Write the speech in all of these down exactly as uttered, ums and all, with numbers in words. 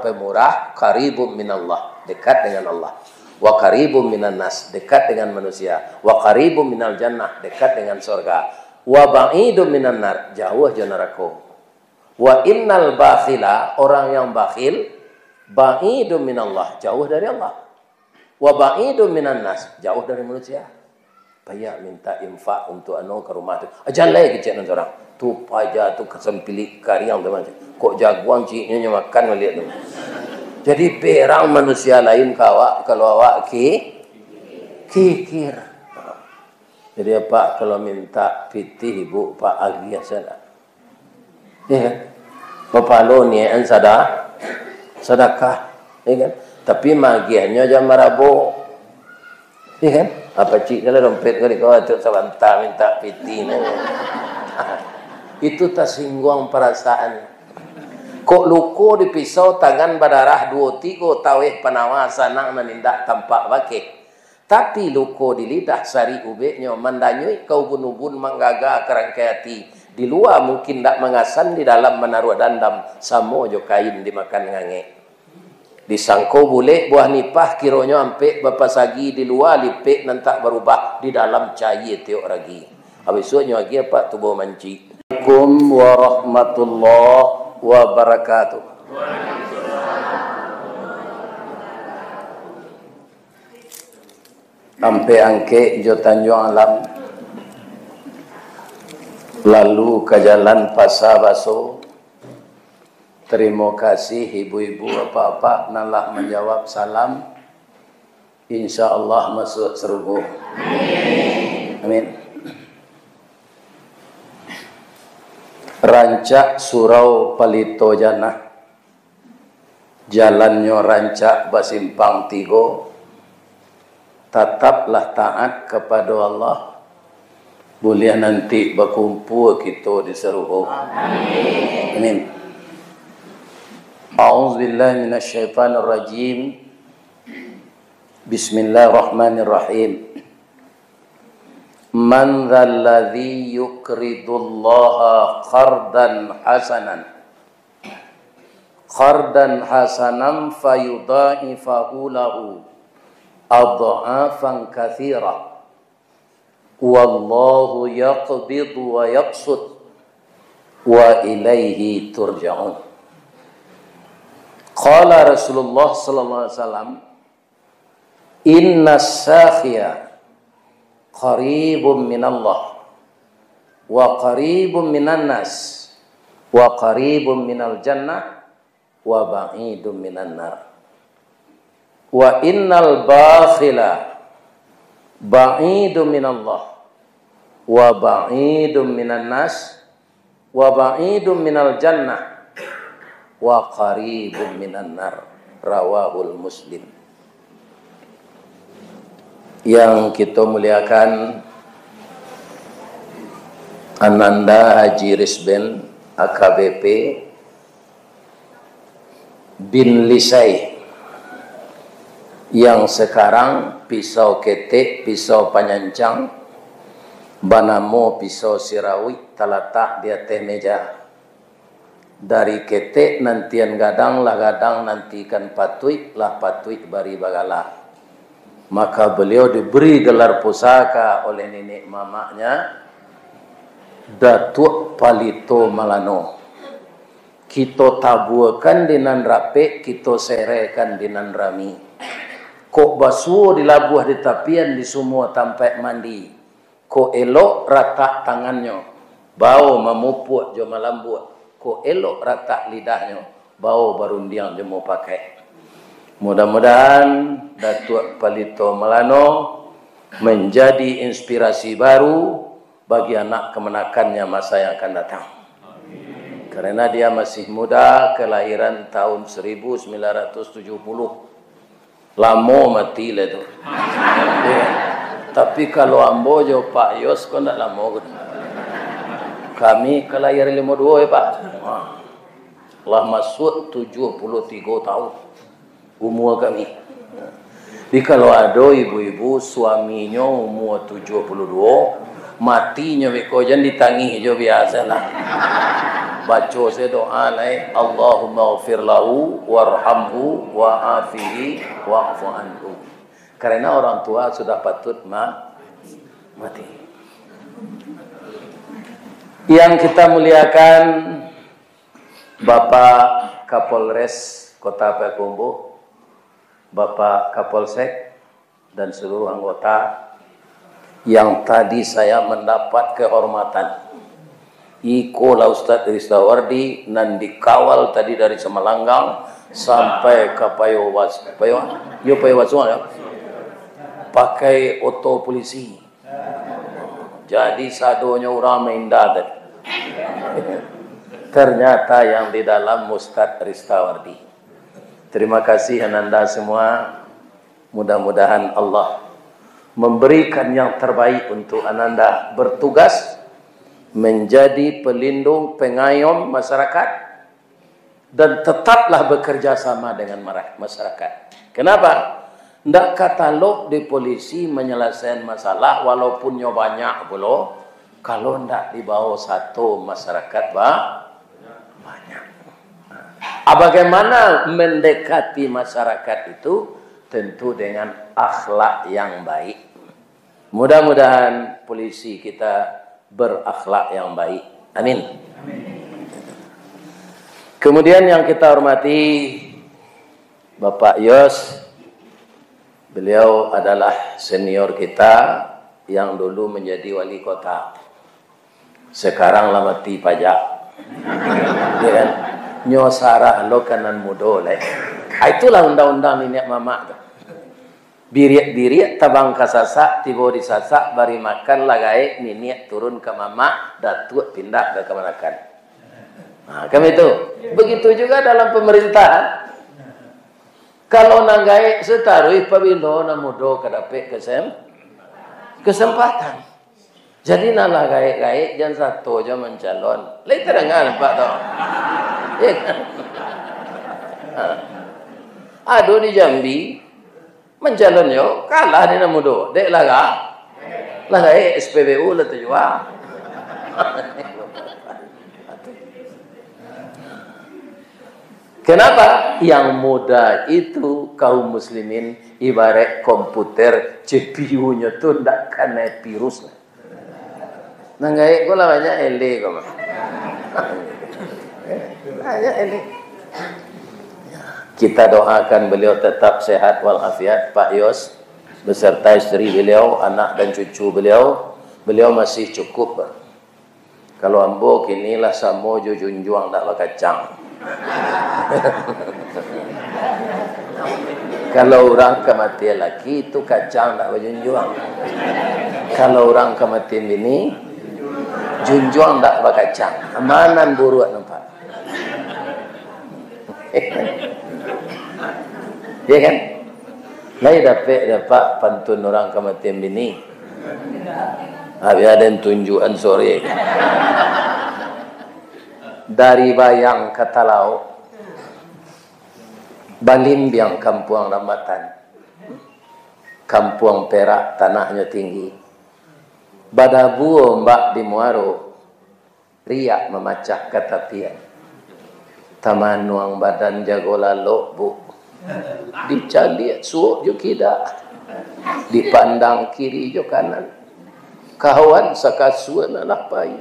Pemurah, qaribum minallah, dekat dengan Allah. Wa qaribum minan nas, dekat dengan manusia. Wa qaribum minal jannah, dekat dengan sorga. Wa ba'idum minan nar, jauh jo narako. Wa innal bakhila, orang yang bakhil, ba'idum minallah, jauh dari Allah. Wa ba'idum minan nas, jauh dari manusia. Payah minta infak untuk anu ka rumah tu. "Ah, jan lai," kecek nan surang. Tu paja tu kasampilik kariang tu macam. Kok jaguang cieknyo nyo makan baliak tu. Jadi berang manusia lain ka awak, kalau awak ki-, kikir. Jadi apak kalau minta pitih ibu, pak, agiah sajo. Ya kan? Bapalo niakan sada-, sadakah, ya kan? Tapi magiahnyo jan marabo. Ya kan? Apa cik kalau dompet kau di kau tu sabanta minta pitih nah. Itu tasingguang perasaan. Kok luko di pisau, tangan badarah duo tigo, taweh panawa, sanang nan indak tampak bakeh. Tapi luko di lidah, sarik ubeknyo, mandanyuik ka ubun-ubun, manggaga ka rangkai ati. Di lua mungkin ndak mangasan, di dalam manaruah dandam, samo jo kain dimakan ngangek. Disangko bulek buah nipah, kironyo ampek bapasagi, di lua lipek nan tak barubah, di dalam cayie tiok ragi. Abisuaknyo agiah apak tubo mancik. Assalamualaikum warahmatullahi wabarakatuh. Ampek Angkek jo Tanjuang Alam, lalu ka jalan Pasa Baso. Tarimo kasih ibu-ibu, apak-apak nan lah manjawab salam, insya Allah masuak sarugo. Amin. Rancak surau palito janah, jalannyo rancak basimpang tigo, tataplah taat kapado Allah, buliah nanti bakumpua kito di sarugo. Amin. A'udzubillahi minasyaitonirrajim. Bismillahirrahmanirrahim. Man dzalladzi yuqridullaha qardan hasanan, qardan hasanan fayudha'ifahu lahu adh'afan katsirah. Wallahu yaqbidu wa yabsut wa ilaihi turja'un. Qala Rasulullah sallallahu alaihi wasallam, "Inna sakhiya qaribun minallah, wa qaribun minan nas, wa qaribun minal jannah, wa ba'idun minan nar. Wa innal bakhila ba'idun minallah, wa ba'idun minan nas, wa ba'idun minal jannah, wa qaribun minan nar." Rawahul Muslim. Yang kito muliakan, Ananda Haji Rizben, A K B P, bin Lisai, yang sekarang pisau ketek, pisau panyancang, banamo pisau sirawik, talatak di ateh meja. Dari ketek nantian gadang, lah gadang nantikan patuik, lah patuik bari bagala. Maka beliau diberi gelar pusaka oleh nenek mamaknya, Datuak Palito Malano. Kito tabuakan di nan rapek, kito serekan di nan rami. Kok basuo di labuah di tapian di sumua tampaik mandi, kok elok ratak tangannyo, bao mamupuak jo malambuak, kok elok ratak lidahnyo, bao barundiang jo mupakaik. Mudah-mudahan Datuak Palito Malano menjadi inspirasi baru bagi anak kamanakannya masa yang akan datang. Karena dia masih muda, kelahiran tahun seribu sembilan ratus tujuh puluh. Lamo mati lah tu. Ya. Tapi kalau ambo jo Pak Yos, ko ndak lamo ko. Kami kelahiran limo duo ya, Pak. Ha. Lah masuak tujuh puluh tigo tahun umua kami. Jadi kalau ado ibu-ibu, suaminyo umua tujuh puluh duo, matinyo beko, jan ditangih jo, biasolah. Baco sajo doa lai, "Allahumma ghfir lahu warhamhu wa'afihi wa'fu anhu." Karena orang tua sudah patut ma-, mati. Yang kita muliakan, Bapak Kapolres Kota Payakumbuh, Bapak Kapolsek, dan seluruh anggota yang tadi saya mendapat kehormatan. Iko lah Ustaz Ristawardi nan dikawal tadi dari Samalanggang sampai ka Payo Was-, Payo, yo Payo Wasuang, yo. Pakai oto polisi. Jadi sadonyo urang mainda tadi. Ternyata yang di dalam Ustaz Ristawardi. Terima kasih ananda semua. Mudah-mudahan Allah memberikan yang terbaik untuk ananda bertugas menjadi pelindung, pengayom masyarakat, dan tetaplah bekerja sama dengan mara-, masyarakat. Kenapa? Ndak katalok di polisi menyelesaikan masalah, walaupun nyo banyak pulo, kalau ndak dibawa satu masyarakat ba-, banyak. Ah, bagaimana mendekati masyarakat itu? Tentu dengan akhlak yang baik. Mudah-mudahan polisi kita berakhlak yang baik. Amin. Kemudian yang kita hormati Bapak Yos, beliau adalah senior kita yang dulu menjadi wali kota. Sekarang lah mati pajak. Ya kan? Nyo sarah lo ka nan mudo lai. Ah, itulah undang-undang niniak mamak tu. Biriak-biriak tabang ka sasak, tibo di sasak, bari makan lah gaek, niniak turun ka mamak, datuak pindah ka kamanakan. Nah, kan itu. Begitu juga dalam pemerintahan. Kalau nan gaek sataruih, pabilo nan mudo ka dapek kesem-, kesempatan. Jadi, nan lah gaek-gaek, jan sato jo mancalon. Lai tadanga nampak tu? Ya kan? Ha. Ado di Jambi, mancalon jo, kalah di nan mudo. Dek lah ga-, lah gaek, S P B U lah tajua. Kenapa? Yang muda itu, kaum muslimin, ibarat komputer, C P U-nyo tu ndak kanai virus lah. Nan gaek ko lah banyak eleh ko mah. Banyak eleh. Kita doakan beliau tetap sehat walafiat, Pak Yos, beserta isteri beliau, anak dan cucu beliau. Beliau masih cukup. Kalau ambo kini lah samo jo junjuang dak bakacang. Kalau urang kamatian laki, tu kacang dak bajunjuang. Kalau urang kamatian bini, junjuang dak bakacang. Ma nan buruak nampak. Ya kan? Lai dapek, Pak, pantun urang kamatian bini? Abih aden tunjuakan sore. Dari Bayang ka Talaok, balimbiang Kampuang Rambatan. Kampuang Perak tanahnyo tinggi. Badabua ombak di muaro, riak mamacah ka tapian. Tamanuang badan jago lalok, Bu. Dicaliak suok jo kida. Dipandang kiri jo kanan. Kawan sakasua nan lah pai.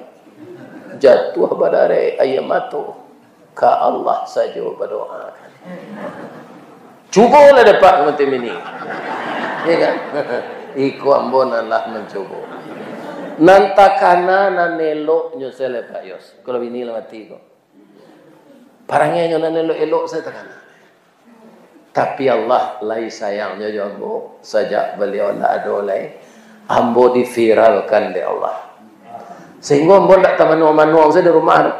Jatuah badarek aia mato. Ka Allah sajo badoa. Cubolah dapek kamatian bini. Ya kan? Iko ambo nan lah mancubo. Nan takana, nan eloknyo sajo, Pak Yos. Kalau bini lah mati ko. Parangainyo nan elok-elok sajo takana. Tapi Allah lai sayangnyo jo ambo, sajak baliau ndak ado lai, ambo diviralkan dek Allah. Sahinggo ambo ndak tamanuang-manuang sajo di rumah tu.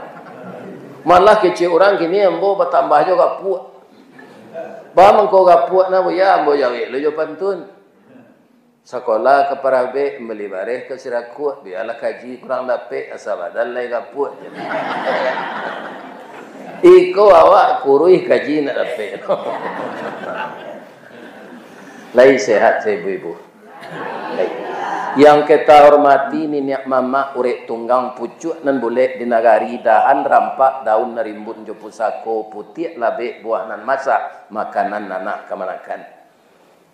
Malah kecek urang kini ambo batambah jo gapuak. Ba mangko gapuak nah, Buya, ambo jawek lo jo pantun. Sakolah ka Parabek, mambali bareh ka Sirakuak, bialah kaji kurang dapek, asa badan lai gapuak. Iko awak kuruih kaji ndak dapek. Lai sehat sa ibu-ibu? Lai. Yang kita hormati niniak mamak urek tunggang pucuak nan bulek di nagari, dahan rampak daun nan rimbun jo pusako, putiak labek buah nan masak, makanan anak kamanakan.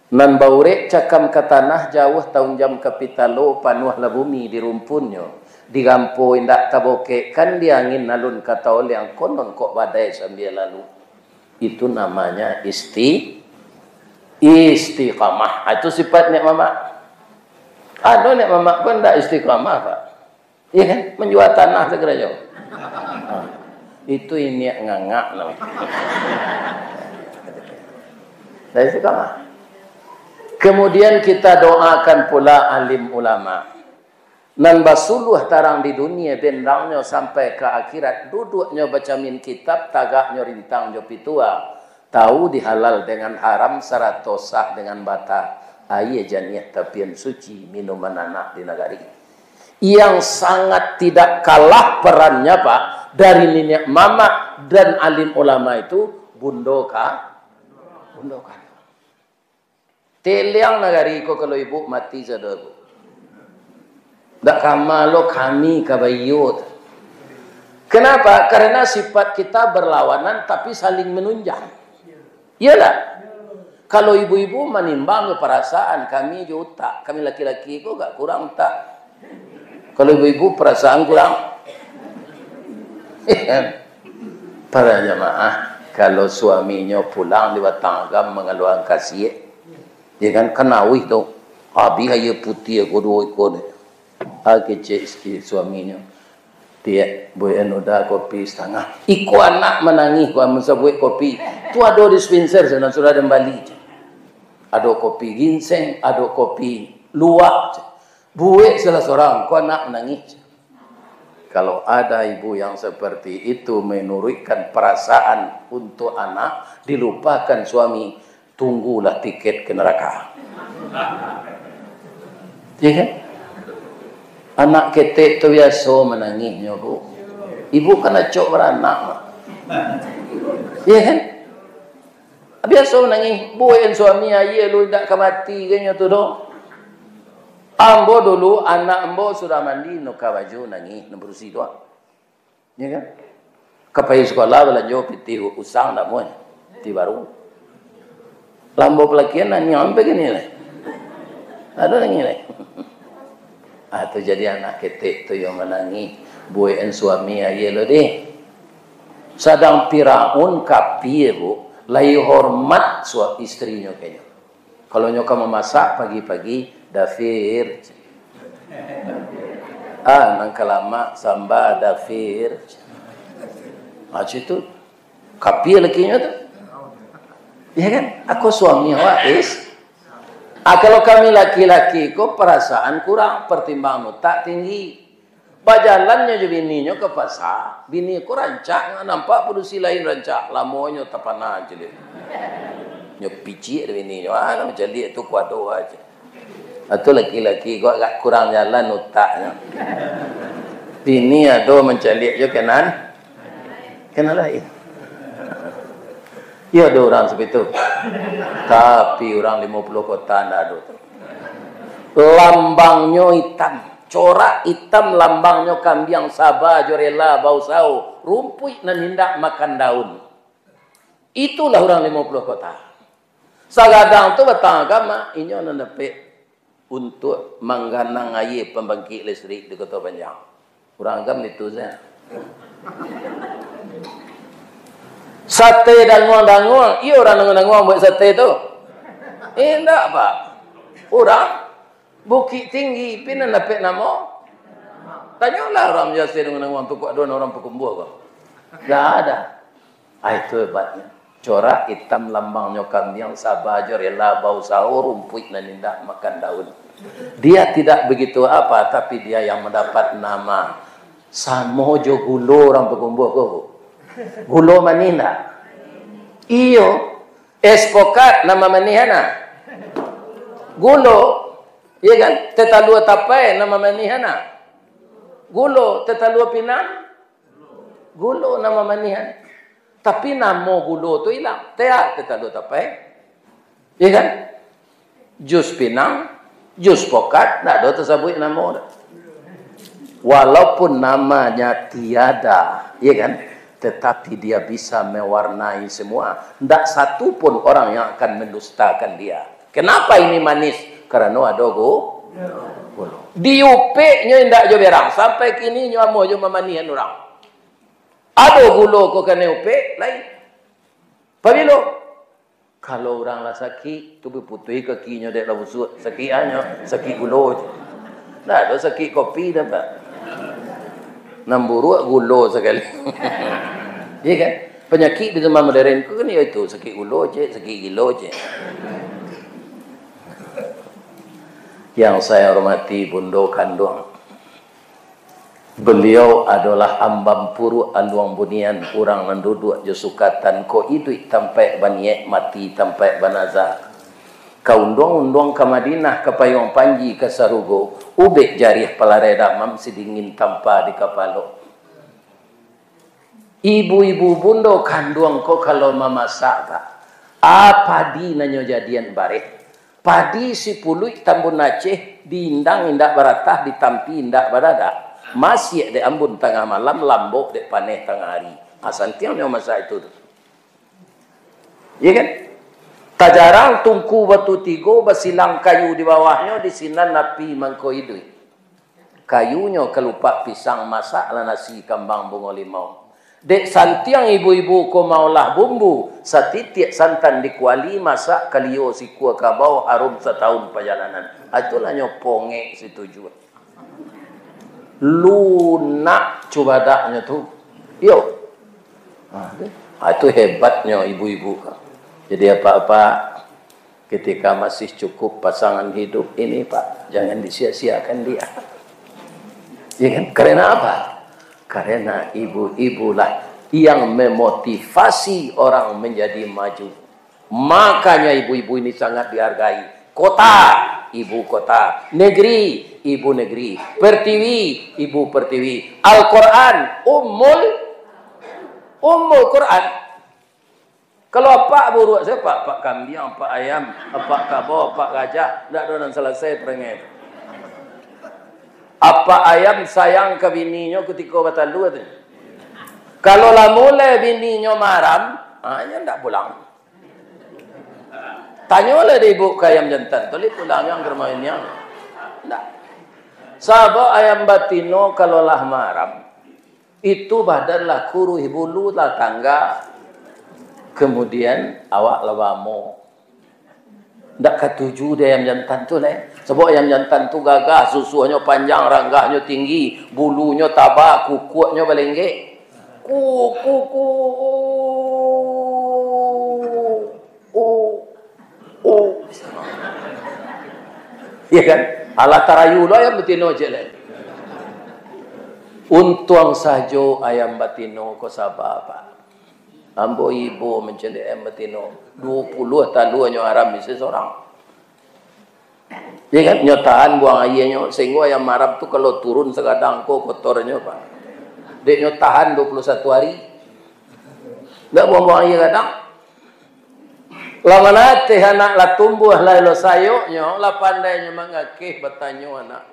Nan baurek cakam ka tanah, jauah taunjam ka pitalo, panuahlah bumi di rumpunnyo. Digampo indak tabokekkan, di angin alun ka taoleng, konon kok badai sambia lalu. Itu namanya isti-, istiqamah. Ah, itu sifat niak mamak. Ado niak mamak pun ndak istiqamah, Pak. Iya kan? Manjua tanah sagarajo. Ah, itu iniak ngangak namanya. Ndak istiqamah. Kemudian kita doakan pula alim ulama. Nan basuluah tarang di dunia, bendangnyo sampai ka akhirat, duduknyo bacamin kitab, tagaknyo rintang jo pitua, tahu di halal dengan haram, sarato sah dengan bata, aia janiah tapian suci, minuman anak di nagari. Yang sangat tidak kalah perannya, Pak, dari niniak mamak dan alim ulama itu, bundo ka, bundo ka. Teliang nagari ko kalau ibu mati sado, Bu. Dak kama lo kami ka baiyo tu. Kenapa? Karena sifat kita berlawanan tapi saling menunjang. Iyalah. Kalau ibu-ibu manimbang jo parasaan, kami jo utak, kami laki-laki ko gak kurang utak. Kalau ibu-ibu parasaan kurang. Para jamaah, kalau suaminyo pulang di Batang Agam mangaluakan kasiak, ya kan, kan awih tu, abih aia putiah ko duo iko ni. Ah, kecek sikit suaminyo, "Tiak, buekan Uda kopi satangah." Iko anak manangih, ko amun sabuek kopi. Tu ado dispenser sinan, sudah den bali. Ado kopi ginseng, ado kopi luwak. Buek salah sorang, ko anak manangih. Kalau ada ibu yang seperti itu menuruikan perasaan untuk anak, dilupakan suami, tunggulah tiket ke neraka. Ya kan? Anak ketek tu biaso manangihnyo, Bu. Ibu kan acok baranak, Mak. Ya kan? Biaso manangih, "Buek suami aia lu, indak ka mati," kanyo tu doh. Ambo dulu, anak ambo sudah mandi, nukah baju, nangih, nan barusi tu. Ya kan? Ka pai sikolah balanjo pitih usang namuah, pitih baru. Lambo palakian nangih ampe kini lai. Ado nangih lai. Ah, tu jadi anak ketek tu yang manangih. Buekan suami aia lo deh. Sadang Firaun kapie, Bu, lai hormat sua-, istrinyo kanyo. Kalau nyo ka mamasak pagi-pagi, "Dafir." Ah, nan ka lamak, "Samba, dafir." Macam tu. Kapie lakinyo tu. Ya kan? Ako suami awak, is. Ah, kalau kami laki-laki ko parasaan kurang, partimbangan utak tinggi. Bajalannyo jo bininyo ka pasa, bini ko rancak, nampak padusi lain rancak, lamonyo tapana caliak. Nyo piciak dek bininyo, ah, mancaliak tu kuado aja. Atu laki-laki ko agak kurang jalan utaknyo. Bini ado mancaliak jo kanan, kanan lain. Iyo, ado urang sapitu. Tapi urang limo puluah kota ndak ado tu. Lambangnyo itam, corak itam lambangnyo, kambiang saba jo rela bausaho, rumpuik nan indak makan daun. Itulah urang limo puluah kota. Sagadang tu batang agama, inyo nan dapek untuak mangganang aia pambangkik listrik di Koto Panjang. Urang Agam itu sajo. Sate danguang-danguang, iyo urang danguang-danguang buek sate tu? Indak, Pak. Urang Bukik Tinggi, pi nan dapek namo. Tanyolah urang Jasin danguang-danguang tu, kok ado urang Pakumbuah ko? Ndak ada. Ah, itu hebatnya. Corak itam lambangnyo kambiang, saba jo rela bausaho, rumpuik nan indak makan daun. Dia tidak begitu apa, tapi dia yang mendapat nama. Samo jo gulo urang Pakumbuah ko, Bu. Gulo manih ndak? Iyo. Es pokat nama manih ana. Gulo, iya kan? Teh talua tapai nama manih ana. Gulo, teh talua pinang. Gulo nama manihan. Tapi namo gulo tu ilang. Teh, teh talua tapai. Iya kan? Jus pinang, Jus pokat, ndak ado tasabuik namo dah. Walaupun namanya tiada, ya kan? Tetapi dia bisa mewarnai semua. Ndak satu pun orang yang akan mendustakan dia. Kenapa ini manis? Karena ado gu-, gulo. Diupeknyo indak jo berang. Sampai kini nyo amuah jo mamanihan urang. Ado gulo ko kanai upek, lain. Pabilo? Kalau urang lah sakik, tu baputuih kakinyo dek lah busuak. Sakik anyo, sakik gulo je. Ndak ado sakik kopi dah, Pak. Nan buruak gulo sakali. Iya kan? Panyakik di zaman modern ko kan iyo itu, sakik gulo je, sakik gilo je. Yang saya hormati Bundo Kanduang. Baliau adolah ambam puruak aluang bunian, urang nan duduak jo sukatan, ko iduik tampaik baniaik, mati tampaik banaza. Ka unduang-unduang ka Madinah, ka payuang panji ka sarugo, ubek jariah palarai damam, sidingin tampa di kapalo. Ibu-ibu bundo kanduang ko kalau mamasak, Pak, a padi nan nyo jadian bareh. Padi sipuluik tambun Aceh, diindang indak baratah, ditampi indak badadak. Masiak dek ambun tangah malam, lambok dek paneh tangah ari. Ha, santiang nyo masak itu tu. Iya kan? Tajarang tungku batu tigo, basilang kayu di bawahnyo, di sinan api mangko iduik. Kayunyo kalupak pisang, masaklah nasi kambang bungo limau. Dek santiang ibu-ibu ko maolah bumbu, satitiak santan di kuali, masak kalio sikua kabau, harum satahun pajalanan. Ah, itulah nyo pongek situju. Lunak cubadaknyo tu. Iyo. Ah, tu. Ah, itu hebatnyo ibu-ibu. Jadi, apak-apak, ketika masih cukup pasangan hidup ini, Pak, jangan disia-siakan dia. Ya kan? Karena apa? Karena ibu-ibulah yang memotivasi orang menjadi maju. Makanya ibu-ibu ini sangat dihargai. Kota, ibu kota. Negeri, ibu negeri. Pertiwi, ibu pertiwi. Al-Quran, ummul, ummul Quran. Kalau apak buruak, sia apak? Apak kambiang, apak ayam, apak kabau, apak gajah, ndak ado nan salasai parangai tu. Apak ayam sayang ka bininyo kutiko batalua tu. Kalau lah mulai bininyo maram, ha, nyo ndak pulang. Tanyolah dek ibu ka ayam jantan tu, lai pulang yang ka rumah bini ang. Ndak. Sabab ayam batino kalau lah maram, itu badan lah kuruih, bulu lah tangga. Kemudian awak lah bamo. Ndak katuju dek ayam jantan tu lai. Sabab ayam jantan tu gagah, susuahnyo panjang, ranggahnyo tinggi, bulunyo taba, kukuaknyo balenggek. Ku, ku, ku, u, u. Ya kan? Alah tarayu lo ayam batino ciek lai. Untuang sajo ayam batino ko saba, Pak. Ambo ibo mancaliak ayam batino, duo puluah taluanyo haram isi sorang. Ya kan? Nyo tahan buang aianyo, sahinggo ayam haram tu kalau turun sagadang ko kotornyo, Pak. Dek nyo tahan duo puluah satu hari. Ndak buang-buang aia gadang. Lah manateh anak, lah tumbuah, lah elok sayoknyo, lah pandainyo mangakeh, batanyo anak.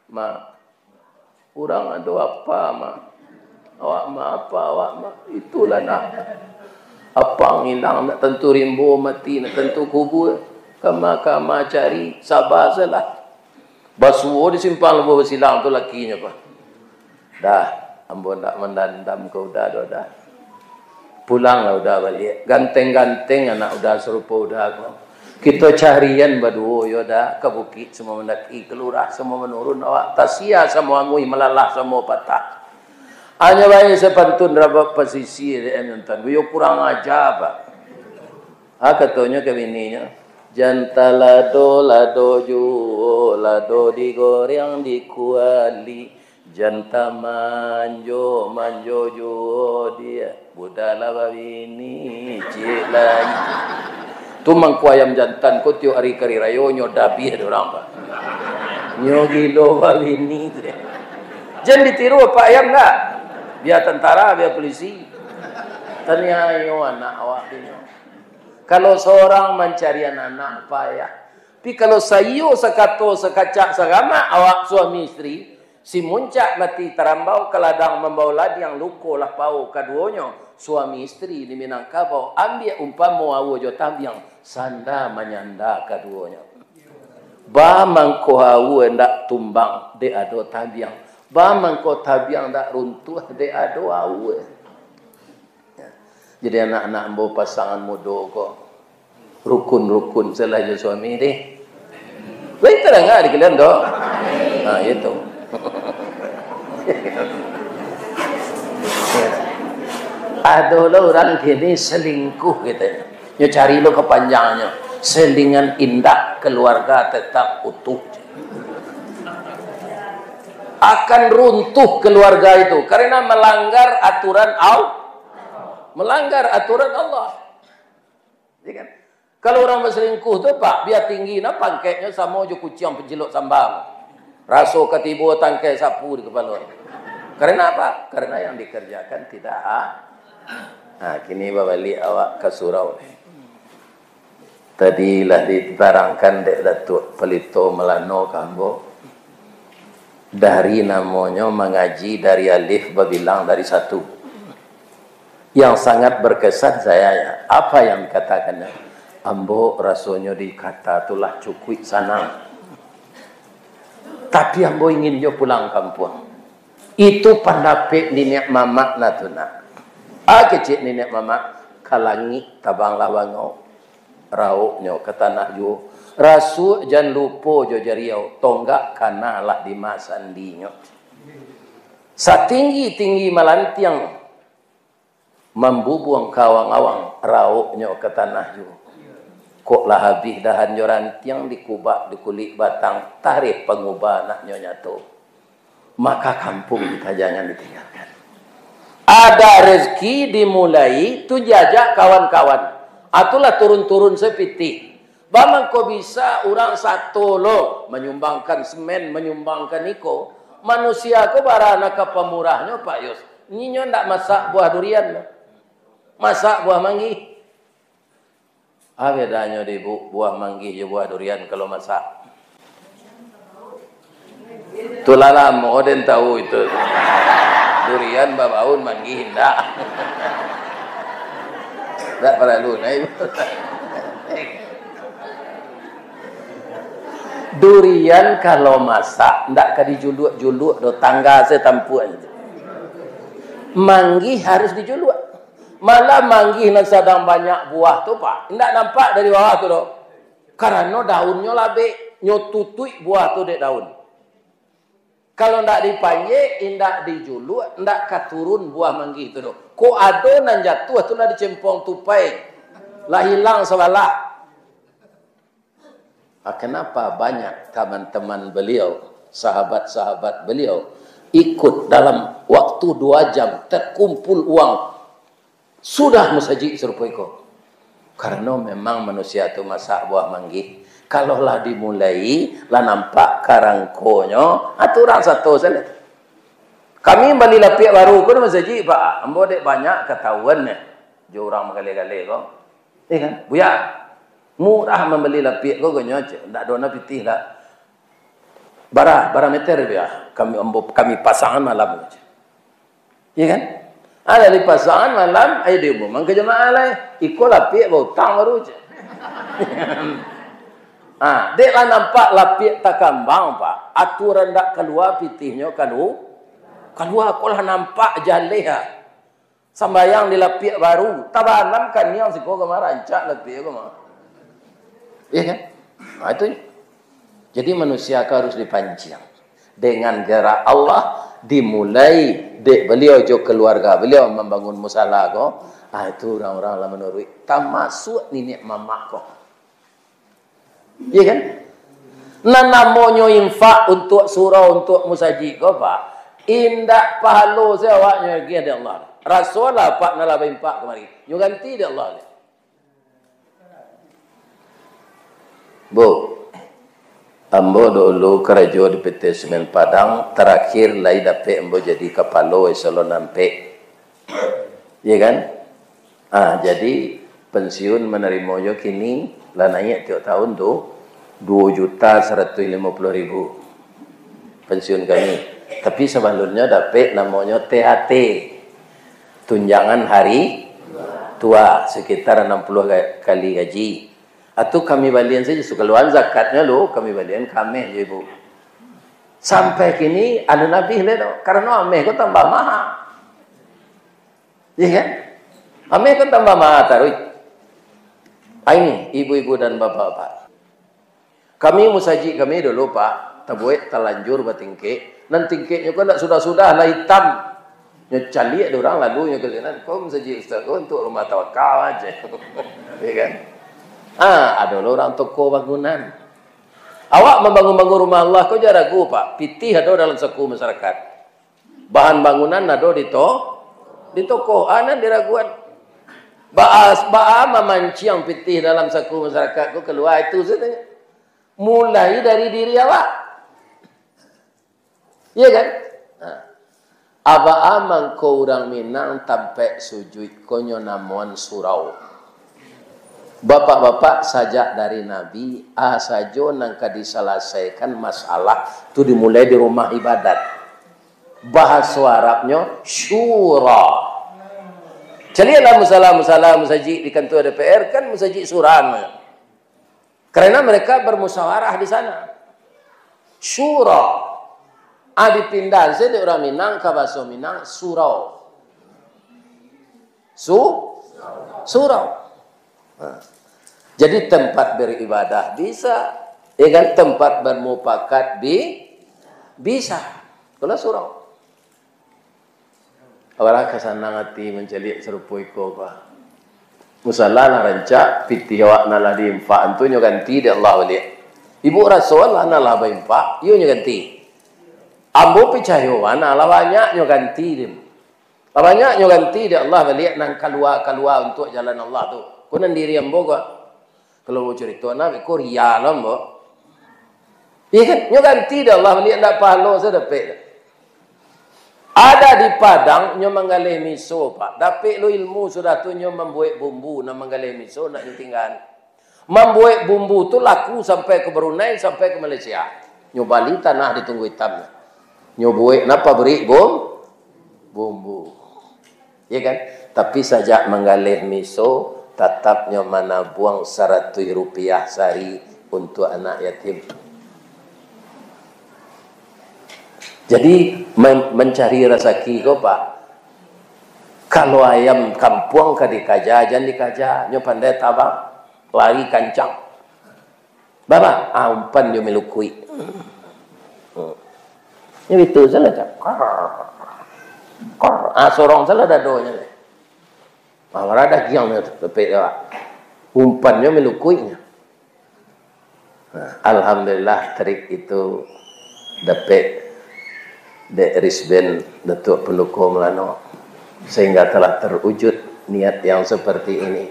Mak, urang ado apa, Mak? Awak ma apa, awak ma? Itulah nak. Apang ilang, ndak tantu rimbo mati, ndak tantu kubua. Kama-kama cari, saba salah. Basuo di simpang Lubuah Basilang tu lakinyo, Pak. Dah, ambo ndak mandandam ka Uda doh, dah. Pulanglah Uda baliak. Ganteng-ganteng anak Uda sarupo Uda ko. Kito carian baduo yo, Da, ka bukik samo mandaki, ka lurah samo manurun awak, tasia samo anguih, malalah samo patah. Anyo bae sapantun rabab pasisia dek Ayam Jantan. Yo kurang aja, Pak. Ah, katonyo ka bininyo, "Jan talado-lado juo, lado digoreng di kuali." Jan tamanjo-manjo juo dia, budak lah babini ciek lai. Tu mangko Ayam Jantan ko tiok ari ka ari rayo nyo dabiah dek urang, Pak. Nyo gilo babini tu deh. Jan ditiru, Pak, ayam ndak? Bia tantara, bia pulisi. Taniayo anak awak tu nyo. Kalau sorang mancarian anak, payah. Tapi kalau saiyo sakato sakacak saramak awak suami isteri, si muncak mati tarambau ka ladang mambao ladiang, luko lah pao kaduonyo, suami isteri di Minangkabau, ambiak umpamo aua jo tabiang, sanda manyanda kaduonyo. Ba mangko aua ndak tumbang, dek ado tabiang. Ba mangko tabiang ndak runtuah, dek ado aua. Jadi anak-anak ambo pasangan mudo ko, rukun-rukun salah jo suami deh. Lain tadanga di kalian tu? Nah, itu. Ado lah urang kini selingkuh katanya. Nyo cari lo kepanjangannya. Selingan indak, keluarga tetap utuh. Akan runtuh keluarga itu karena melanggar aturan Allah. Melanggar aturan Allah. Ya kan? Kalau urang basalingkuh tu, Pak, bia tinggi nah pangkeknyo samo jo kuciang pancilok samba. Raso ka tibo tangkai sapu di kapalo. Karena apa? Karena yang dikerjakan tidak a-, nah, kini babaliak awak ka surau. Tadi lah ditarangkan dek Datuak Palito Malano ka ambo. Dari namonyo mangaji dari alif babilang dari satu. Yang sangat berkesan saya, ya, apa yang dikatakannya? Ambo rasonyo di kata tu lah cukuik sanang. Tapi ambo ingin jo pulang kampuang. Itu pandapek niniak mamak nah tu nak. Ah, kecek niniak mamak, ka langik tabanglah bangau, rauknyo ka tanah juo. Rasuak jan lupo jo jariau, tonggak kanalah di ma sandinyo. Satinggi-tinggi malantiang, mambubuang ka awang-awang, rauknyo ka tanah juo. Kok lah abih dahan jo rantiang, dikubak di kulik batang, tareh pangubah anaknyo nyato. Maka kampuang kita jangan ditinggalkan. Ada rezeki dimulai tu jajak kawan-kawan. Atulah turun-turun sapitih. Bamangko bisa urang sato lo manyumbangkan semen, manyumbangkan iko. Manusia ko bara nan ka pamurahnyo, Pak Yus. Inyo ndak masak buah durian, masak buah manggih. Ah, bedanyo di bu-, buah manggih jo buah durian kalau masak. Tu lah lamo den tahu itu. Durian babaun, manggih indak. Ndak paralu, nah, ibu. Durian kalau masak, ndak ka dijuluak-juluak doh, tangga satampuak. Manggih harus dijuluak. Malah manggih nan sadang banyak buah tu, Pak, indak nampak dari bawah tu doh. Karano daunnyo labek, nyo tutuik buah tu dek daun. Kalau ndak dipanjek, indak dijuluak, ndak ka turun buah manggih tu doh. Kok ado nan jatuah, tu lah dicempong tupai, lah hilang sabalah. Ah, kenapa banyak teman-teman beliau, sahabat-sahabat beliau, ikut dalam waktu dua jam terkumpul uang, sudah masajik sarupo iko? Karano memang manusia tu masak buah manggih. Kalau lah dimulai, lah nampak karangkonyo, ah, tu urang sato sajo. Kami bali lapiak baru ko di masajik, Pak. Ambo dek banyak katahuan nyo jo urang magaleh-galeh ko. Eh kan? Buya, murah mambali lapiak ko, gonyo, cek. Ndak ado nan pitih lah. Bara, bara meter, Buya? Kami, ambo, kami pasangan malam, cek. Iya kan? Ada di pasangan malam, ayo diumumkan ka jamaah lah. Iko lapiak bautang baru, cek. Ah, dek lah nampak lapiak takambang, Pak. Aturan ndak kalua pitihnyo kalu-, kalua, ko lah nampak jaleh, ah. Sambayang di lapiak baru, tabanam kaniang siko ka ma, rancak lapiak ko ma. Iya kan? Nah, itu. Jadi manusia ko harus dipancing. Dengan gerak Allah, dimulai dek beliau jo keluarga beliau mambangun musala ko, ah, itu urang-urang lah manuruik, tamasuak niniak mamak ko. Iya kan? Nan namonyo infak untuak surau, untuak musajik ko, Pak, indak pahalo se awaknyo agiah dek Allah. Rasolah, Pak, nan lah bainfak kamari, nyo ganti dek Allah. Bu, ambo dulu karajo di P T Semen Padang, tarakhir lai dapek ambo jadi kapalo eselon ampek. Iya kan? Ah, jadi pensiun manarimo jo kini lah naiak tiok tahun tu. Duo juta saratuih limo puluah ribu pensiun kami. Tapi sabalunnyo dapek namonyo T H T, tunjangan hari tua, sekitar anam puluah ga-, kali gaji. Atu kami balian sajo, sakaluan zakatnyo lo, kami balian ka ameh jo ibu. Sampai kini, alun abih lai do, karano ameh ko tambah maha. Iya kan? Ameh ko tambah maha taruih. Ah, ini, ibu-ibu dan bapak-bapak. Kami, musajik kami dulu, Pak, tabuek talanjur batingkek. Nan tingkeknyo ko ndak sudah-sudah lah itam. Nyo caliak dek urang, lalu nyo ka sinan, "Ko musajik ustaz ko untuak rumah tawakal aja." Iya kan? Ah, ado lo urang toko bangunan. Awak mambangun-bangun rumah Allah ko jan ragu, Pak. Pitih ado dalam saku masyarakat. Bahan bangunan ado di to-, di toko. Ah, nan diraguan. Baa, baa mamanciang pitih dalam saku masyarakat ko kalua itu sajo. Mulai dari diri awak. Iya kan? Nah. Baa mangko urang Minang tampek sujuik ko nyo namoan surau. Bapak-bapak, sajak dari Nabi, a sajo nan ka disalasaikan masalah tu dimulai di rumah ibadat. Bahaso Arabnyo syura. Caliaklah musala-musala musajik di kantua D P R, kan musajik syura namonyo. Karena mereka bermusyawarah di sana. Syura. Ah, dipindahan sajo dek urang Minang ka bahaso Minang, surau. Su-, surau. Nah. Jadi tempat beribadah bisa, ya kan? Tempat bermufakat bi-, bisa. Itulah surau. Alah ka sanang ati mancaliak sarupo iko ko. Musala lah rancak, pitih awak nan lah diinfak tu nyo ganti dek Allah baliak. Ibu raso lah nan lah bainfak, iyo nyo ganti. Ambo picayo, nan lah banyak nyo ganti dek. Lah banyak nyo ganti dek Allah baliak nan kalua-kalua untuak jalan Allah tu. Ko nan diri ambo ko. Kalau ambo carito, nah, beko ria lo ambo. Iya kan? Nyo ganti dek Allah baliak, ndak pahalo sajo dapek. Ada di Padang, nyo manggaleh miso, Pak. Dapek lo ilmu sudah tu, nyo mambuek bumbu, nan manggaleh miso, ndak nyo tinggaan. Mambuek bumbu tu laku sampai ka Brunei, sampai ka Malaysia. Nyo bali tanah di Tunggu Itam. Nyo buek nan pabrik bum-, bumbu. Ya kan? Tapi sajak manggaleh miso, tatap nyo manabuang saratuih rupiah sahari untuak anak yatim. Jadi, men-, mancari rasaki ko, Pak, kalau ayam kampuang ka dikaja, jan dikaja, nyo pandai tabang, lari kancang. Baba, ah, umpan jo milukuik. Hmm. Nyo bitu salah, cak. Kor. Kor. Ah, sorong salah dadonyo. Ah, bara dagiang nyo tu, dapek awak. Umpan nyo milukuiknyo. Nah, alhamdulillah, trik itu dapek dek Risben Datuak Penduko Melano, sehingga telah terwujud niat yang seperti ini.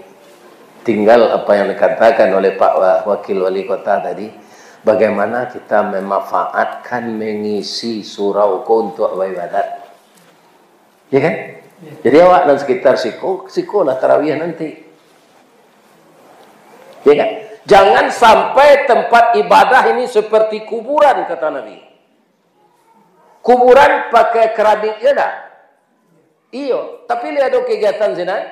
Tinggal apa yang dikatakan oleh Pak Wa-, Wakil Wali Kota tadi, bagaimana kita memanfaatkan, mengisi surau ko untuk beribadat. Ya kan? Ya. Jadi awak nan sekitar siko, siko lah tarawih nanti. Ya kan? Jangan sampai tempat ibadah ini seperti kuburan, kata Nabi. Kuburan pakai keramik, ya ndak? Iyo, tapi lihat ado kegiatan sinan.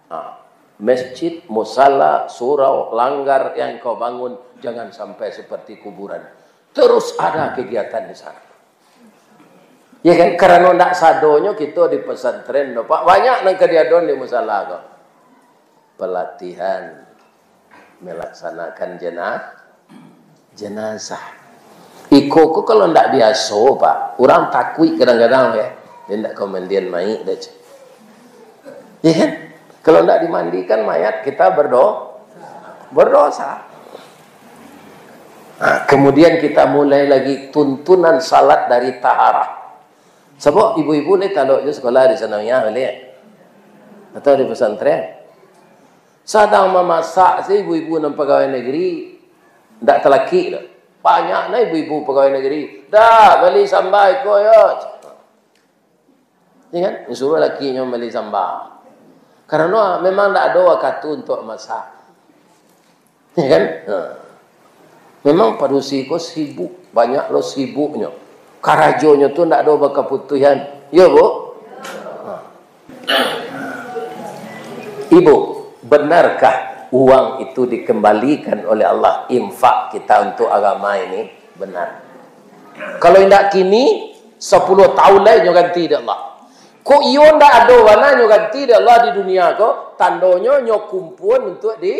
Ha, masjid, musala, surau, langgar yang kau bangun, jangan sampai seperti kuburan. Terus ada kegiatan di sana. Ya kan? Karano ndak sadonyo kito di pesantren, no, Pak. Banyak nan ka diadon di musala ko. Pelatihan melaksanakan jena-, jenazah. Iko ko kalau ndak biaso, Pak, urang takuik kadang-kadang, ya. Dia ndak ka mandian mayik dah, cek. Ya kan? Kalau ndak dimandikan mayat, kita berdo-, berdosa. Nah, kemudian kita mulai lagi tuntunan salat dari taharah. Sabab ibu-ibu ni talok jo sekolah di sanawiyah baliak. Atau di pesantren. Sadang mamasak se ibu-ibu nan pagawai nagari, ndak talakik doh. Banyak nah ibu-ibu pagawai nagari. "Dah, bali samba iko yo." Ya kan? Disuruah lakinyo bali samba. Karano memang ndak ado wakatu untuak masak. Ya kan? Ha. Memang padusi ko sibuk, banyak lo sibuknyo. Karajonyo tu ndak ado bakaputuihan. Yo, Bu? Ha. Ibu, benarkah uang itu dikembalikan oleh Allah, infak kita untuk agama ini? Benar. Kalau indak kini, sapuluah tahun lai nyo ganti dek Allah. Kok iyo ndak ado bana nyo ganti dek Allah di dunia ko, tandonyo nyo kumpuan untuk di,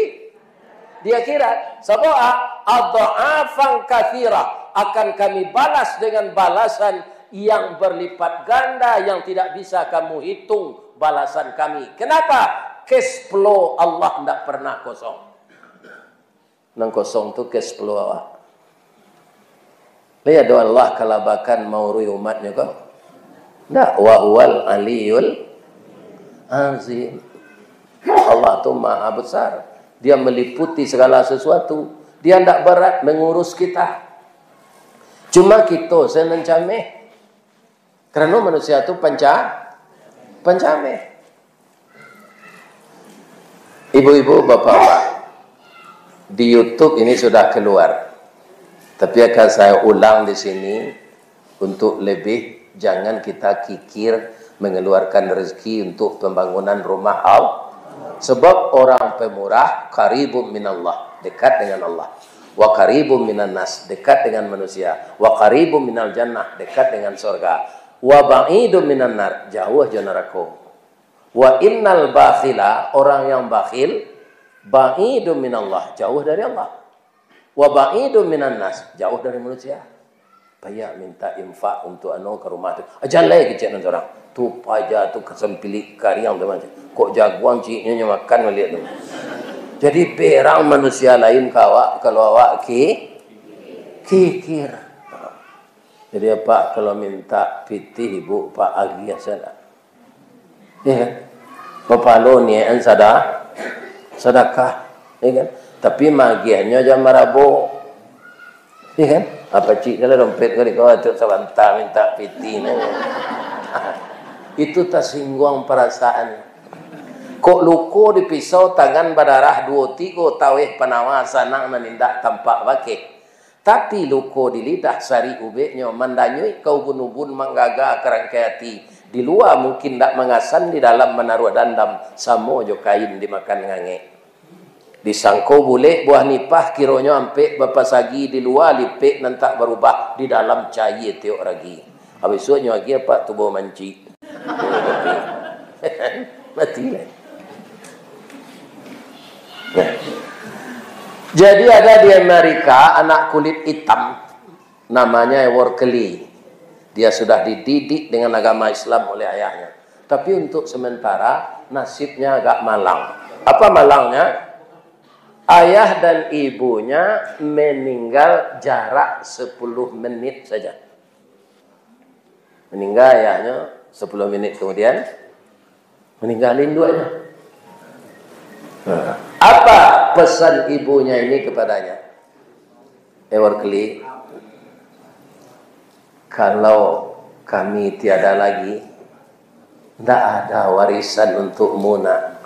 di akhirat. Sabab, ah, adha'afan katsirah, akan Kami balas dengan balasan yang berlipat ganda, yang tidak bisa kamu hitung balasan Kami. Kenapa? Cash flow Allah ndak pernah kosong. Nan kosong tu cash flow awak. Lai ado Allah kalabakan maurui umatnyo ko? Ndak, wa huwal aliyul azim. Allah tu maha besar. Dia meliputi segala sesuatu. Dia ndak berat mengurus kita. Cuma kito sajo nan cameh. Karano manusia tu panca-, pancameh. Ibu-ibu, bapak-bapak, di YouTube ini sudah keluar. Tapi akan saya ulang di sini untuk lebih, jangan kita kikir mengeluarkan rezeki untuk pembangunan rumah Allah. Sebab orang pemurah qaribun minallah, dekat dengan Allah. Wa qaribun minan nas, dekat dengan manusia. Wa qaribun minal jannah, dekat dengan surga. Wa ba'idun minan nar, jauah jo narako. Wa innal bakhila, orang yang bakhil, ba'idun minallah, jauh dari Allah. Wa ba'idun minan nas, jauh dari manusia. Payah minta infak untuk anu ka rumah tu. Jalai kecek nan surang. Tu paja tu kasampilik kariang tu macam. Kok jaguang ciknyo nyo makan baliak tu. Jadi berang manusia lain ka awak, kalau awak ki-, kikir. Jadi apak kalau minta pitih ibu, pak, agiah sajo. Ya kan? Bapalo niaik an sada-, sadakah, ya kan? Tapi magiahnyo jan marabo. Ya kan? Apa cik dalam dompet kau di kau tu sabanta minta pitih nah. Itu tasingguang parasaan. Kok luko di pisau tangan badarah duo tigo taweh panawa sanang nan indak tampak bakeh. Tapi luko di lidah sarik ubeknyo mandanyuik ka ubun-ubun manggaga ka rangkai ati. Di lua mungkin ndak mangasan, di dalam manaruah dandam samo jo kain dimakan ngangek. Disangko bulek buah nipah, kironyo ampek bapasagi, di lua lipek nan tak barubah, di dalam cayie tiok ragi. Habis suaknyo agi apak tubo mancik. Mati lah. Nah. Jadi ada di Amerika anak kulit hitam, namanya Eworkely. Dia sudah dididik dengan agama Islam oleh ayahnya. Tapi untuk sementara nasibnya agak malang. Apa malangnya? Ayah dan ibunya meninggal jarak sepuluh menit saja. Meninggal ayahnya, sepuluh menit kemudian meninggal induaknya. Nah, apa pesan ibunya ini kepadanya? Eworkely, kalau kami tiada lagi, ndak ada warisan untukmu, nak.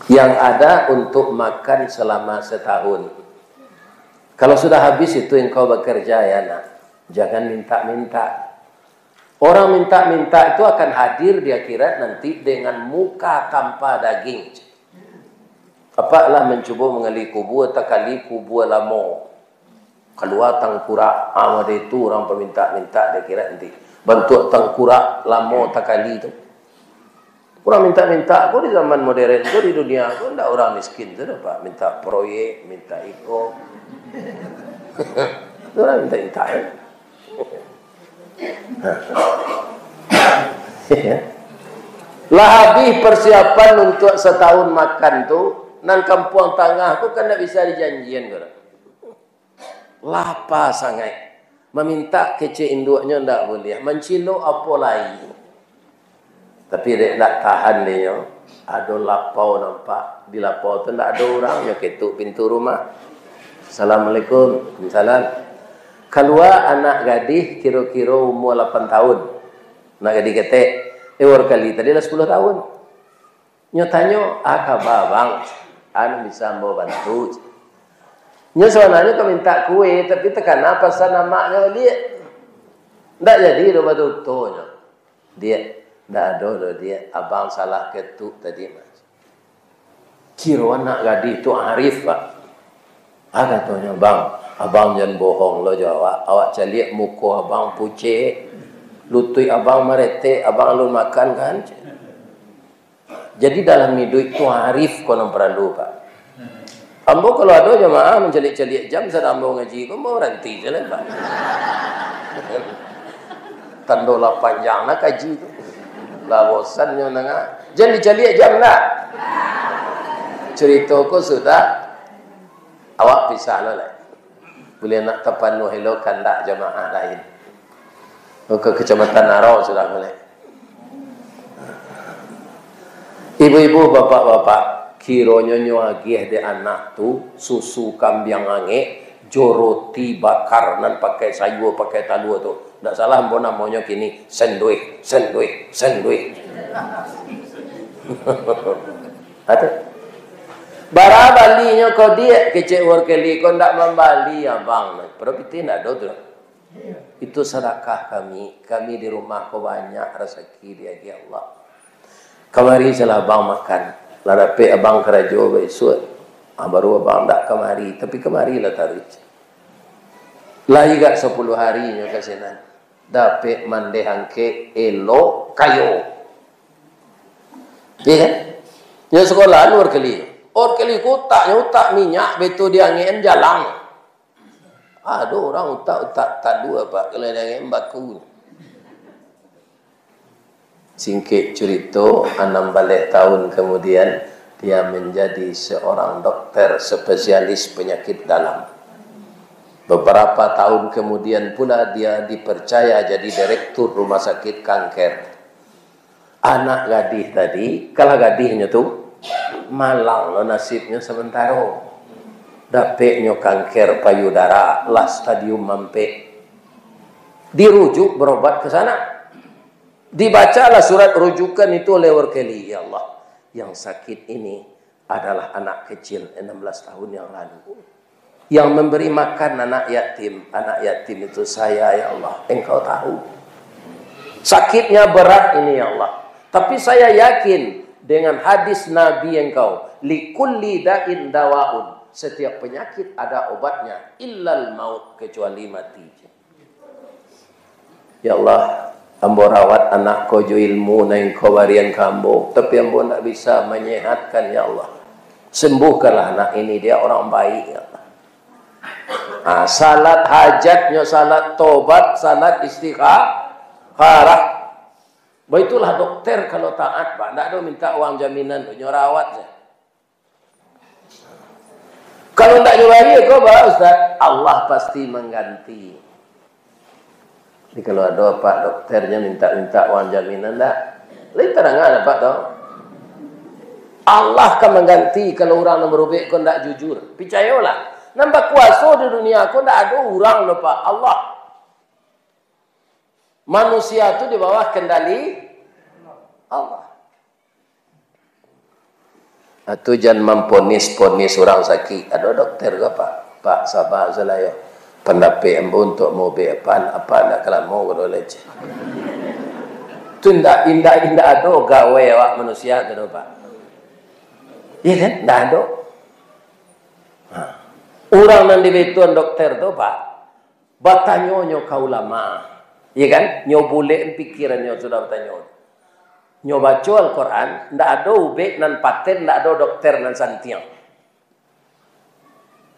Yang ada untuk makan selama setahun. Kalau sudah habis itu engkau bekerja, ya nak, jangan minta-minta. Orang minta-minta itu akan hadir di akhirat nanti dengan muka tanpa daging. Apak lah mancubo mangali kubua, takali kubua lamo. Kalua tangkurak, ah, mode itu urang paminta-minta di akhirat nanti. Bantuak tangkurak lamo takali tu. Urang minta-minta ko di zaman modern ko, di dunia ko, ndak urang miskin tu doh, Pak. Minta proyek, minta iko. Itu urang minta-minta, ya. Lah habis persiapan untuk setahun makan tu, nan kampuang tangah tu kan ndak bisa dijanjian ko. Lapa sangaik. Maminta kecek induaknyo ndak buliah. Mancilok apo lai. Tapi dek ndak tahan dinyo, ado lapau nampak. Di lapau tu ndak ado urang, nyo ketuk pintu rumah. "Assalamualaikum." "Waalaikumsalam." Kalua anak gadih kiro-kiro umua lapan tahun. Anak gadih ketek. Eworkely tadi lah sapuluah tahun. Nyo tanyo, "A kaba, Bang? Anu bisa ambo bantu?" Nyo sabananyo ka mintak kue, tapi takana pasan amaknyo baliak. Ndak jadi doh batutunyo. "Diak, ndak ado doh, Diak. Abang salah ketuk tadi, Mas." Kiro anak gadih tu arif, Pak. Ah, katonyo, "Bang, abang jan bohong lo jo awak. Awak caliak muko abang pucek, lutuik abang maretek, abang alun makan kan?" Jadi dalam iduik tu arif ko nan paralu, Pak. Ambo kalau ado jamaah mancaliak-caliak jam sadang ambo ngaji ko, ambo baranti se lah, Pak. Tando lah panjang lah kaji tu. Lah bosan nyo nangah. Jan dicaliak jam dah. Curito ko sudah, awak pisah lo lah. Buliah nak tapanuah lo kandak jamaah lain. Ka Kecamatan Arau sudah baliak. Ibu-ibu, bapak-bapak, kironyo nyo agiah dek anak tu susu kambiang angek, jo roti bakar nan pakai sayua, pakai talua tu. Ndak salah ambo namonyo kini, senduih, senduih, senduih. Ado. "Bara balinyo ko, Diak?" kecek workeli ko. "Ndak mambali, Abang." Pado pitih ndak ado tu. "Itu sadakah kami. Kami di rumah ko banyak rasaki diagiah Allah. Kamari salah abang makan. Lah dapek abang karajo baisuak, ah, baru abang ndak kamari. Tapi kamari lah taruih." Lah igak sapuluah hari nyo ka sinan. Dapek mandeh angkek, elok, kayo. Iyo kan? Nyo sakolah anu workeli. Workeli ko utaknyo utak minyak, beto diangekan jalang. Ado urang utak-utak talua, Pak, kalau diangekan baku. Singkek curito, anam baleh tahun kemudian, dia menjadi seorang dokter spesialis penyakit dalam. Beberapa tahun kemudian pula, dia dipercaya jadi direktur rumah sakit kanker. Anak gadih tadi, kalah gadihnyo tu, malang lo nasibnyo samantaro. Dapeknyo kanker payudara, lah stadium ampek. Dirujuk berobat ke sana. Dibacalah surat rujukan itu oleh workeli, "Ya Allah, yang sakit ini adalah anak kecil enam belas tahun yang lalu, yang memberi makan anak yatim. Anak yatim itu saya, ya Allah. Engkau tahu. Sakitnya berat ini, ya Allah. Tapi saya yakin dengan hadis Nabi Engkau, 'Likulli da'in dawaun.' Setiap penyakit ada obatnya, 'illal maut,' kecuali mati." "Ya Allah, ambo rawat anak ko jo ilmu nan Engkau barian ka ambo, tapi ambo ndak bisa manyehatkan, ya Allah. Sembuhkanlah anak ini, dia orang baik, ya Allah." Ah, salat hajatnyo, salat tobat, salat istikharah. Baitulah dokter kalau taat, Pak. Ndak ado minta uang jaminan tu, nyo rawat sajo. Kalau ndak nyo bayia ko, ba, Ustaz, Allah pasti mangganti. Jadi, kalau ado apak dokter nyo minta-minta uang jaminan, ndak? Lain tadanga apak tu. Allah ka mangganti kalau urang nan barubek ko ndak jujur. Picayolah, nan bakuaso di dunia ko ndak ado urang doh, Pak, Allah. Manusia tu di bawah kendali Allah. Atu jan mamponis-ponis urang sakik. Ado dokter ko, Pak? Pak, saba sajo lah yo. Pandapek ambo untuak maubek apak, apak ndak ka lamo ko doh lai. Tu indak, indak, indak ado gawe awak manusia tu doh, Pak. Iyo kan? Ndak ado. Ha. Urang nan dibetoan dokter tu, Pak, batanyo nyo ka ulama, iyo kan? Nyo bulek pikirannyo sudah batanyo. Nyo baco Al-Quran, ndak ado ubek nan paten, ndak ado dokter nan santiang.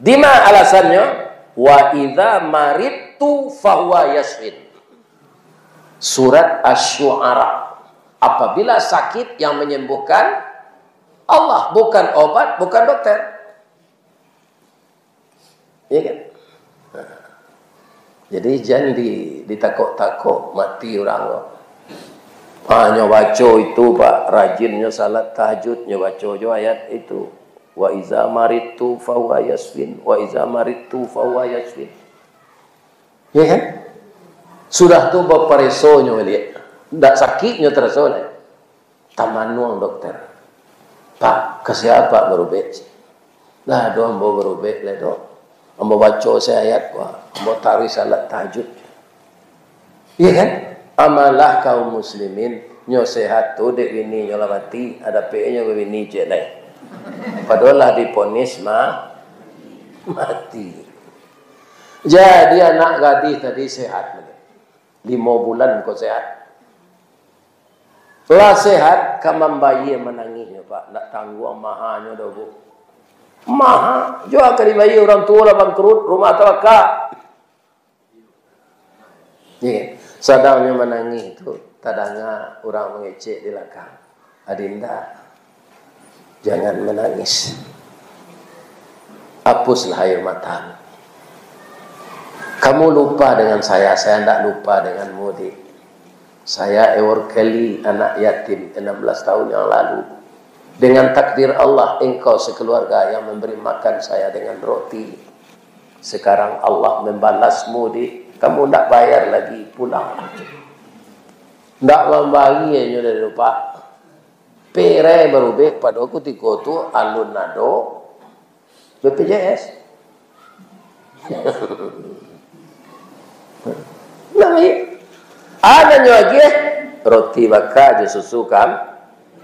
Dima alasannyo? "Wa idza maridtu fahuwa yasfin." Surat Asy-Syu'ara. Apabila sakit, yang menyembuhkan Allah, bukan obat, bukan dokter. Iya kan? Nah. Jadi, jan di, ditakok-takok mati urang ko. Ha, nyo baco itu, Pak, rajin nyo salat tahajud, nyo baco jo ayat itu. "Wa iza maridtu fahuwa yasfin, wa iza maridtu fahuwa yasfin." Iya kan? Sudah tu bapareso nyo baliak. Ndak sakik nyo taraso lai. Tamanuang dokter. "Pak, ka sia Apak barubek?" "Ndak ado ambo barubek lai, Dok. Ambo baco seayat ko, ambo taruih salat tahajud. Iya kan? Amalah kaum muslimin, nyo sehat tu dek bini nyo lah mati, adapek nyo babini ciek lai. Padahal lah diponis ma-, mati. Jadi anak gadih tadi sehat. Limo bulan ko sehat. Lah sehat, ka mambayia manangihnyo, Pak. Ndak tangguang mahanyo doh, Bu. Maha, jua ka dibayia, urang tuo lah bangkrut, rumah tabaka. Iya. Sadang nyo manangih tu, tadanga urang mangecek di lakang. Adinda, jangan menangis. Hapuslah air matamu. Kamu lupa dengan saya, saya ndak lupa denganmu, Dik. Saya Ewor Kelly, anak yatim enam belas tahun yang lalu. Dengan takdir Allah, engkau sekeluarga yang memberi makan saya dengan roti. Sekarang Allah membalasmu, Dik. Kamu ndak bayar lagi, pulang. Ndak mambayia nyo dari, Pak. Perai barubek pado kutiko tu alun ado B P J S. Nah, iya. Adanyo lagi, eh, roti baka jo susu kam,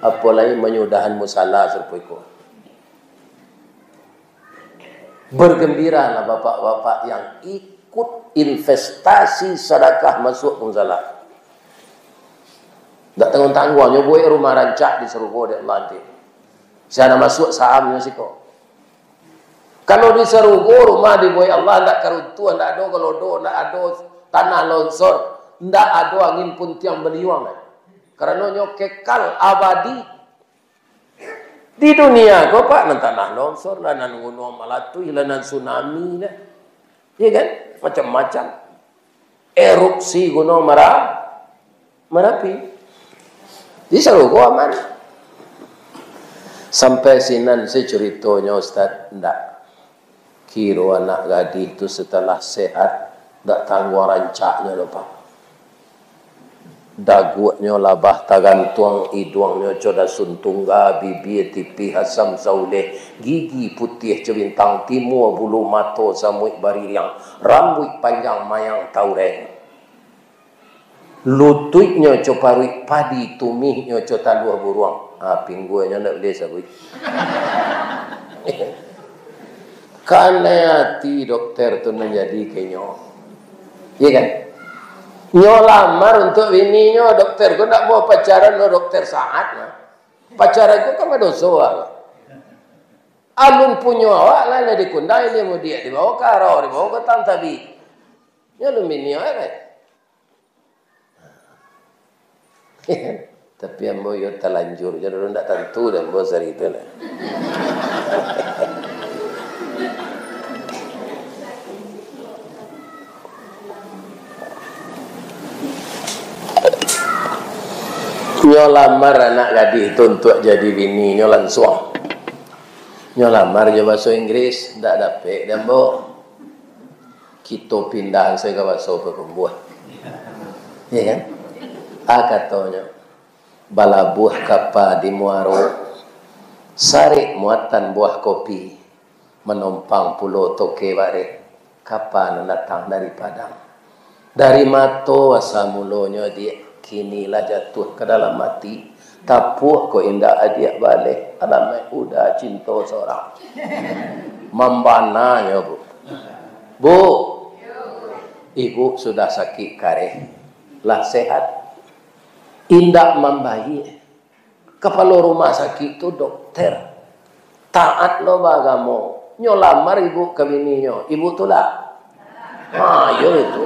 apo lai manyudahan musala sarupo iko. Bergembiralah bapak-bapak yang ikut investasi sadakah masuk ka musala. Ndak tangguang-tangguang, nyo buek rumah rancak di sarugo dek Allah nanti. Sia nan masuak sahamnyo siko. Kalau di sarugo rumah dibuek Allah, ndak karuntuah, ndak ado galodo, ndak ado tanah longsor, ndak ado angin puntiang baliuang. Karano nyo kekal abadi. Di dunia ko, Pak, nan tanah longsor lah, nan gunuang malatuih lah, nan tsunami lah. Iya kan? Macam-macam. Erupsi Gunung Mara-, Marapi. Di sarugo aman. Sampai sinan se curitonyo, Ustaz? Ndak. Kiro anak gadih tu setelah sehat, ndak tangguang rancaknyo doh, Pak. Daguaknyo labah tagantuang, iduangnyo co dasun tungga, bibia tipih asam sauleh, gigi putiah co bintang timua, bulu mato samuik baririang, rambuik panjang mayang taureng. Lutuiknyo co paruik padi, tumihnyo co taluah buruang. Ha, pingguangnyo ndak buliah sabuik. Kanai ati dokter tu nan jadi ka inyo. Iya kan? Nyo lamar untuak bininyo, dokter ko ndak mau pacaran, lo dokter saat mah. Pacaran ko kan badoso awak. Alun punyo awak lah, lah dikundang ilia mudiak, dibawa ka arau, dibawa ka tang tabi. Nyo alun bini awak kan? Tapi ambo iyo talanjur, jadi urang ndak tantu dek ambo sari tu lah. Nyo lamar anak gadih tu untuak jadi bini nyo lansuang. Nyo lamar jo bahaso Inggris, ndak dapek dek ambo. Kito pindah se ka baso pakumbuah. Iya kan? Ah, katonyo, balabuah kapa di muaro, sarek muatan buah kopi, manompang pulo toke bareh, kapa nan datang dari Padang. Dari mato asa mulonyo, Diak, kini lah jatuah ka dalam ati. Tapuak ko indak adiak baleh, alamaik uda cinto sorang. Mambananyo, Bu. Bu, ibu sudah sakik kareh, lah sehat. Indak mambayia. Kapalo rumah sakik tu dokter. Taat lo baagamo. Nyo lamar ibu ka bininyo. Ibu tulak. Ha, iyo itu.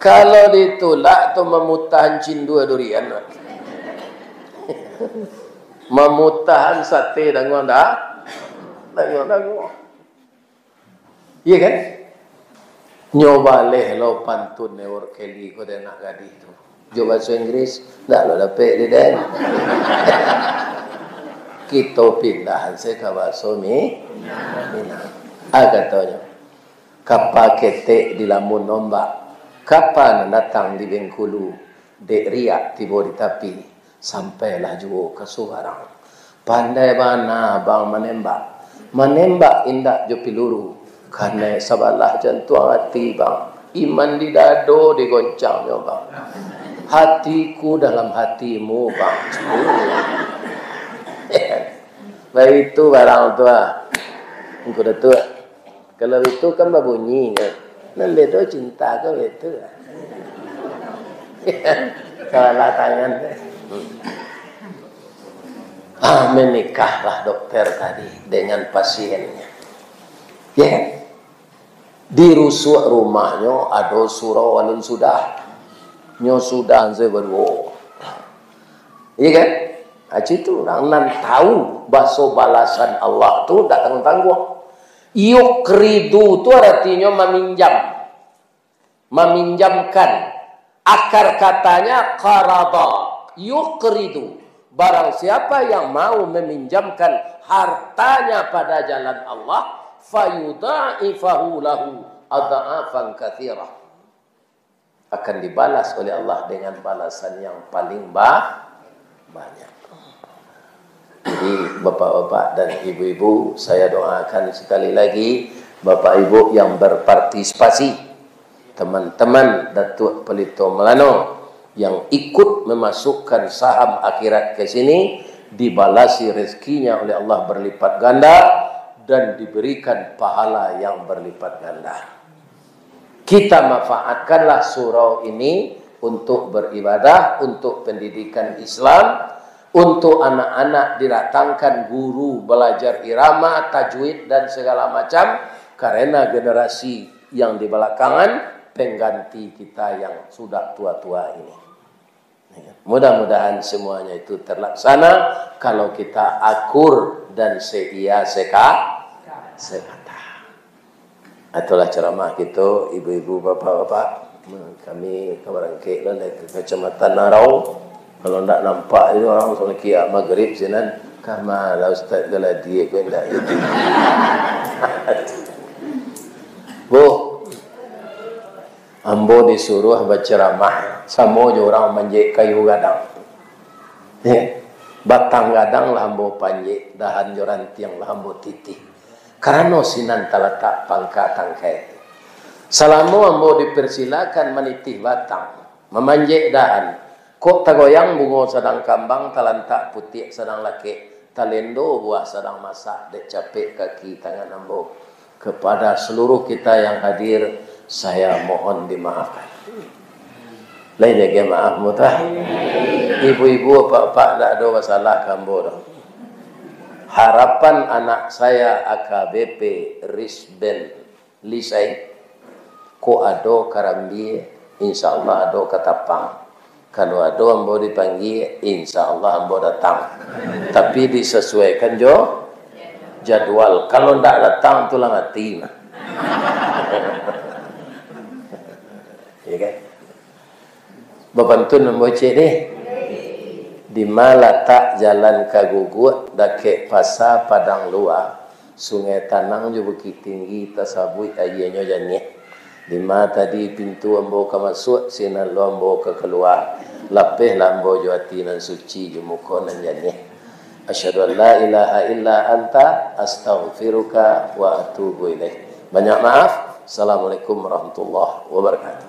Kalau ditulak tu mamutahan cindua durian. Mamutahan sate danguang da-, danguang-danguang. Iya kan? Nyo baleh lo pantun Ewor Kelly ko dek anak gadih tu. Jo bahaso Inggris, ndak lo dapek di den. Kito pindah se ka bahaso Mi-, Minang. Ah, katonyo, kapa ketek dilamun ombak, kapa nan datang di Bengkulu, dek riak tibo di tapi, sampailah juo ka subarang. Pandai bana abang manembak, Manembak indak jo piluru, kanai sabalah jantuang ati, Bang. Iman di dado digoncangnyo, Bang. Hatiku dalam hatimu, Bang. Baitu barang tu, ah. Angku Datuak. Kalau itu kan babunyi, kan? Nan bedo cinta kan baitu, ah. Sabalah tangan. Ah, menikahlah dokter tadi dengan pasiennya. Ya kan? Di rusuak rumahnyo ado surau alun sudah. Nyo sudah se baduo. Iya kan? Aci tu urang nan tahu baso balasan Allah tu dak tangguang-tangguang. Yuqridu tu aratinyo maminjam. Maminjamkan. Akar katanya qarada, yuqridu. Barang siapa yang mau meminjamkan hartanya pada jalan Allah, fayudha'ifahu lahu adha'afan katsirah. Akan dibalas oleh Allah dengan balasan yang paling ba-, banyak. Jadi, bapak-bapak dan ibu-ibu, saya doakan sekali lagi, bapak ibu yang berpartisipasi, teman-teman Datuak Palito Melano yang ikut memasukkan saham akhirat ke sini, dibalasi rezekinya oleh Allah berlipat ganda dan diberikan pahala yang berlipat ganda. Kita manfaatkanlah surau ini untuk beribadah, untuk pendidikan Islam, untuk anak-anak didatangkan guru belajar irama, tajwid, dan segala macam, karena generasi yang di belakangan pengganti kita yang sudah tua-tua ini. Mudah-mudahan semuanya itu terlaksana kalau kita akur dan seia seka-, sekata. Itulah ceramah kita, ibu-ibu, bapak-bapak. Kami ka barangkek lah dari Kecamatan Narau. Kalau ndak nampak itu orang sampai kiak magrib sinan. Kama lah Ustaz Galadi ko indak itu. Bu, ambo disuruah baceramah, samo jo urang manjek kayu gadang. Ya. Batang gadang lah ambo panjek, dahan jo rantiang lah ambo titih. Karano sinan talatak pangka tangkai. Salamo ambo dipersilakan manitih batang, mamanjek dahan, kok tagoyang bungo sadang kambang, talantak putiak sadang lakek, talendo buah sadang masak, dek capek kaki tangan ambo. Kepada seluruh kita yang hadir, saya mohon dimaafkan. Lai jaga maaf, mutah. Ibu-ibu, apak-apak, ndak ado masalah ka ambo doh. Harapan anak saya A K B P Risben Lisai, kok ado karambia, insya Allah ado katapang. Kalau ado ambo dipanggia, insya Allah ambo datang. Tapi disesuaikan jo jadwal. Kalau ndak datang, tu lah mati mah. Ya kan? Bapantun ambo ciek deh. Di ma latak jalan ka Guguak, dakek pasa Padang Lua, Sungai Tanang jo Bukik Tinggi, tasabuik aianyo janiah. Di ma tadi pintu ambo ka masuak, sinan lo ambo ka kalua. Lapehlah ambo jo ati nan suci, jo muko nan janiah. Asyhadu an la ilaha illa anta, astaghfiruka wa atubu ilaik. Banyak maaf. Assalamualaikum warahmatullahi wabarakatuh.